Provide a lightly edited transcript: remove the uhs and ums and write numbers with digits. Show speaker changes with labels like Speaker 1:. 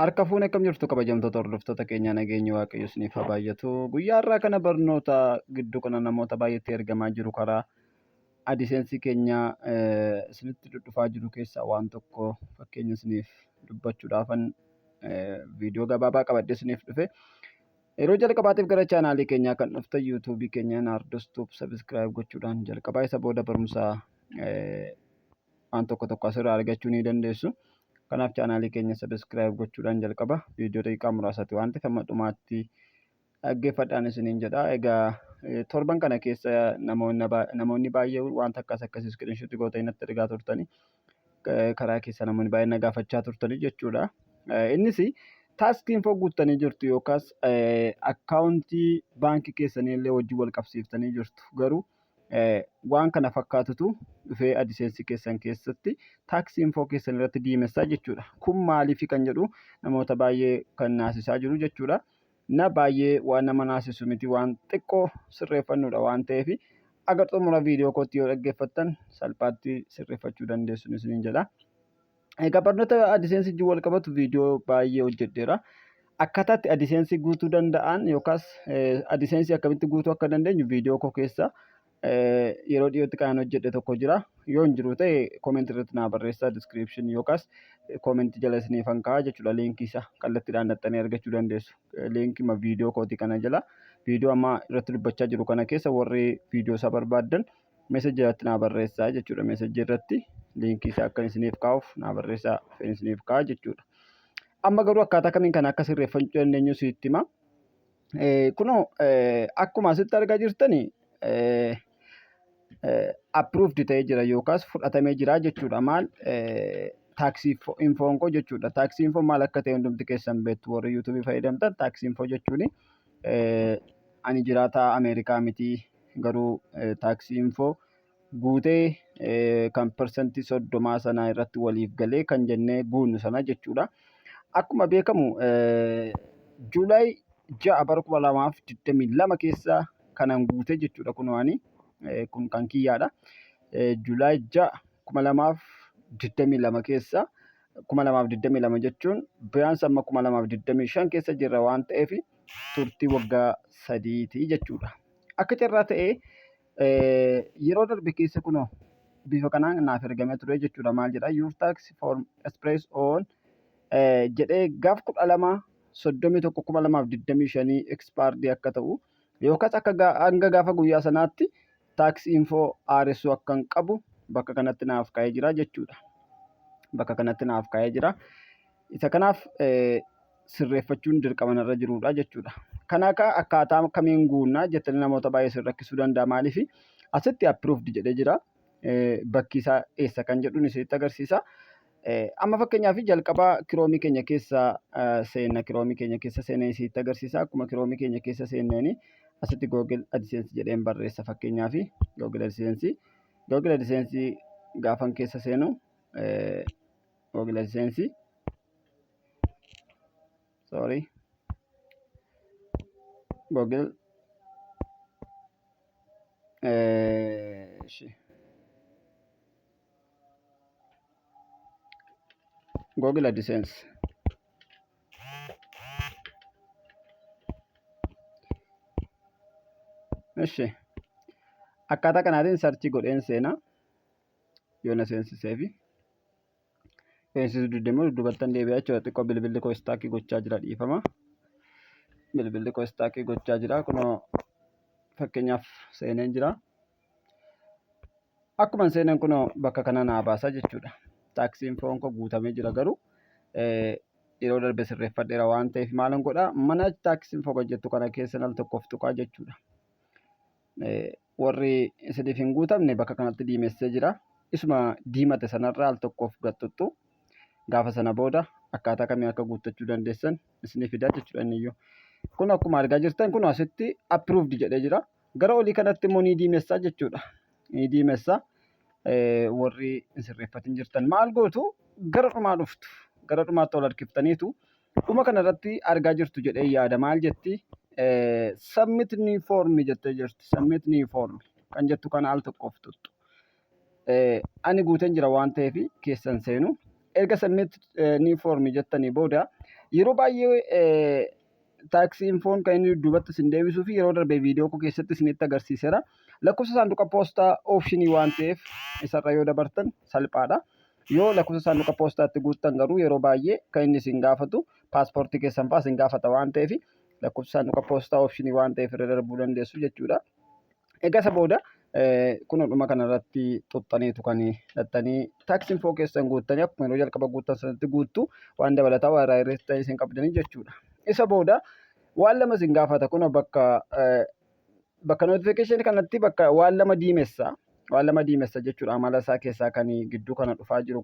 Speaker 1: Harka fuune akkam jirtu kabajamtoota hordoftoota keenyaa nageenyi Waaqayyo isiniif haa baay'atu. Guyyaa har'aa kana barnoota gidduu kana namoota baay'eetti ergamaa jiru karaa adiseensii keenya isinitti dhudhufaa jiru keessaa waan tokko fakkeenya isiniif dubbachuudhaafan viidiyoo gabaabaa qabadhee isiniif dhufe. Yeroo jalqabaatiif gara chaanaalii keenyaa kan dhuftan yuutuubii keenya Naardos Tuub sabiskiraayib gochuudhaan jalqabaa isa booda barumsa waan tokko tokko asirraa argachuu ni dandeessu. Kanaaf chaanaalii keenya sabiskiraayib gochuudhaan jalqaba viidiyoo daqiiqaa muraasaati waan ta'eef amma dhumaatti dhaggeeffadhaan isiniin jedha. Egaa torban kana keessa namoonni baay'ee wanta akkas akkasii iskiriinshuutii gootanii natti ergaa turtanii karaa keessa namoonni baay'een na gaafachaa turtanii jechuudha. Innis taaskii infoo guuttanii jirtu yookaas akkaawuntii baankii keessanii illee wajjin wal qabsiiftanii jirtu. Garuu waan kana fakkaatutu dhufee adiseensi keessan keessatti taaksii infoo keessan irratti diimessaa jechuudha. Kun maaliifi kan jedhu namoota baay'ee kan naasisaa jiru jechuudha. Na baay'ee waan nama naasisu miti waan xiqqoo sirreeffannudha waan ta'eef aga xumura viidiyoo kootti yoo dhaggeeffattan salphaatti sirreeffachuu dandeessu isiniin jedha. Egaa barnoota AdSense wajjin wal qabatu viidiyoo baay'ee hojjedheera. Akkaataa itti AdSense guutuu danda'an yookaas AdSense akkamitti guutuu akka dandeenyu viidiyoo koo keessa yeroo dhiyootti kan hojjedhe tokko jira. Yoo hin jiru ta'e koomentii irratti naa barreessaa description yookaas koomentii jala isiniifan kaa'a jechuudha liinkii isaa kallattiidhaan dhaxxanii argachuu dandeessu. Liinkii viidiyoo kootii kana jala viidiyoo amma irratti dubbachaa jiru kana keessa warri viidiyoo isaa barbaaddan meesejii irratti naa barreessaa jechuudha. Meesejii irratti liinkii isaa akkan isiniif kaa'uuf naa barreessaa dhufeen isiniif kaa'a jechuudha. Amma garuu akkaataa kamiin kana akka sirreeffachuu dandeenyu sitti hima. Kunoo akkuma asitti argaa jirtani approved ta'ee jira yookaas fudhatamee jira jechuudha. Maal taaksii infoon koo jechuudha. Taaksii infoon maal akka ta'e hundumti keessan beektu warri yuutuubii fayyadamtan taaksii infoo jechuun ani jiraataa Ameerikaa miti garuu taaksii infoo guutee kan persentii 30 sanaa irratti waliif galee kan jennee guunnu sana jechuudha. Akkuma beekamu Juulaay 6 bara 2022 keessa kanan guute jechuudha kun waani kun kan kiyyaadha. Juulaay 6 2022 keessa 2022 jechuun biyaansi amma 2025 keessa jirra waan ta'eef turtii waggaa sadiiti jechuudha. Akka carraa ta'ee yeroo darbe keessa kunoo bifa kanaan naaf ergamee ture jechuudha. Maal jedha? Your tax form express on jedhee gaaf 12 31 2025 expired akka ta'u yookaas akka hanga gaafa guyyaa sanaatti tax info haaressuu akkan qabu bakka kanatti naaf kaa'ee jira jechuudha. Bakka kanatti naaf kaa'ee jira. Isa kanaaf sirreeffachuun dirqama narra jirudha jechuudha. Kana akka akkaataa kamiin guunnaa jettanii namoota baay'ee isin rakkisuu danda'a. Maaliif asitti approved jedhee jira. Bakki isaa eessa kan jedhuun isinitti agarsiisa. Amma fakkeenyaaf jalqaba kiroomii keenya keessa seenna. Kiroomii keenya keessa seenee isinitti agarsiisa. Akkuma kiroomii keenya keessa seenneeni asitti Google AdSense jedheen barreessa fakkeenyaaf Google AdSense. Google AdSense gaafan keessa seenu Google AdSense sorry Google እሺ Google AdSense እሺ akkaataa kanaatiin sarchii godheen seenaa yoo na seensiseefi Seensisuu didde immoo dudduubattan deebi'a jechuudha. Xiqqoo bilbilli koo istaakii gochaa jira dhiifama. Bilbilli koo istaakii gochaa jira. Kunoo fakkeenyaaf seeneen jira. Akkuma seeneen kunoo bakka kana naa baasa jechuudha. Taaksiin foon koo guutamee jira garuu yeroo darbe sirreeffadheera waan ta'eef maalan godhaa mana taaksiin foon jettu kana keessa al tokkoof tuqaa jechuudha. Warri isiniif hin guutamne bakka kanatti diimessee jira. Isuma diimate sanarraa al tokkoof gad xuxxu. Gaafa sana booda akkaataa kamiin akka guuttachuu dandeessan isinii fida jechuudha inniyyuu. Kun akkuma argaa jirtan kun asitti approved jedhee jira. Gara olii kanatti immoo ni diimessaa jechuudha. Ni diimessa. Warri hin sirreeffatin jirtan maal gootu gara dhumaa dhuftu. Gara dhumaatti ol harkiftaniitu Dhuma kana irratti argaa jirtu jedhee yaada. Maal jetti? Submit new form jettee jirti. Submit new form kan jettu kana al tokkoof tuttu. Ani guuteen jira waan ta'eef keessan seenu. Erga "Submit new form" jettanii booda, yeroo baay'ee tax infoon kan inni dudduubatti isin deebisuu fi yeroo darbe viidiyoo koo keessatti isinitti agarsiiseera. Lakkoofsa saanduqa poostaa optionii waan ta'eef isarra yoo dabartan salphaadha. Yoo lakkoofsa saanduqa poostaatti guuttan garuu, yeroo baay'ee kan inni isin gaafatu paaspoortii keessan fa'aa isin gaafata waan ta'eef, lakkoofsa saanduqa poostaa optionii waan ta'eef irra darbuu dandeessu jechuudha. Egaa isa booda kunoo kanarratti xuxxaniitu kan dhattanii tax info keessan guuttanii, akkuma yeroo jalqaba guuttan sanatti guuttu, waan dabalataa waa irraa hir'istanii isin qabdanii jechuudha. Isa booda waan lama isin gaafata. Kunoo bakka notificationii kanatti bakka waan lama diimessa. Waan lama diimessa jechuudha, amala isaa keessaa kan gidduu kana dhufaa jiru.